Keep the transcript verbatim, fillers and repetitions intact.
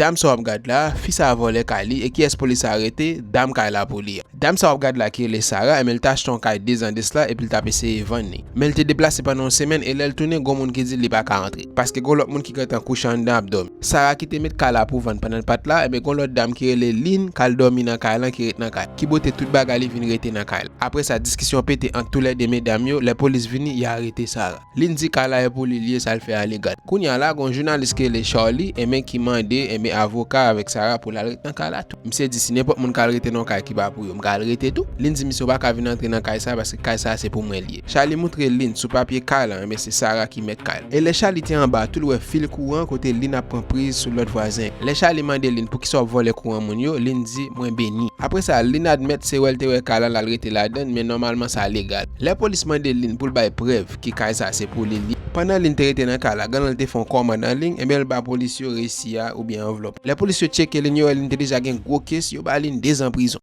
Dam sa w ap gad la, fi sa a vòlè kay li, e kiyès polis arete? Dam kay la pou li a. Dam sa w ap gad la ki rele Sara, enben l te achte yon kay de zan de sila epi l t ap eseye vann li. Men l te deplase pandan yon semèn e lè l tounen, gon moun ki di l li pa ka antre. Paske gon lòt moun ki gentan kouche anndan ap dòmi. Sara ki te met kay la pou vann pandan l pa t la, enben gon lòt dam ki rele Lin k al dòmi nan kay lan ki ret nan kay. Ki bote tout bagay li vin rete nan kay la. Apre sa, diskisyon pete ant toulède medam yo, lè polis vini, y arete Sara. Lin di kay la e pou li l ye, sa l fè a legal. Kounye a la, gon jounalis ki rele Charlie, enben ki mande, enben avoka avèk Sara pou l al ret nan kay la tou. Misye di si nenpòt moun ka al rete nan yon kay ki pa pou yo, m ka al rete tou. Lin di misye ou pa ka vin antre nan kay sa paske kay sa se pou mwen l ye. Charlie moutre Lin sou papye kay la, enben se Sara ki mèt kay la. E lè Charlie te anba tou l wè fil kouran kote Lin ap pran priz sou lòt vwazen. Lè Charlie mande Lin poukisa w ap vòlè kouran moun yo, Lin di mwen beni. Apre sa, Lin admèt se wè l te wè kay la l al rete ladan l, men nòmalman sa legal. Lè polis mande Lin pou l bay prèv ke kay sa se pou li l ye, pandan Lin te rete nan kay la, grann lan te fè yon kòmand an liy, enben l ba polis yo resi a oubyen anvlòp. Lè polis yo tcheke Lin, yo wè Lin te deja gen gwo kes, yo ba Lin de zan prizon.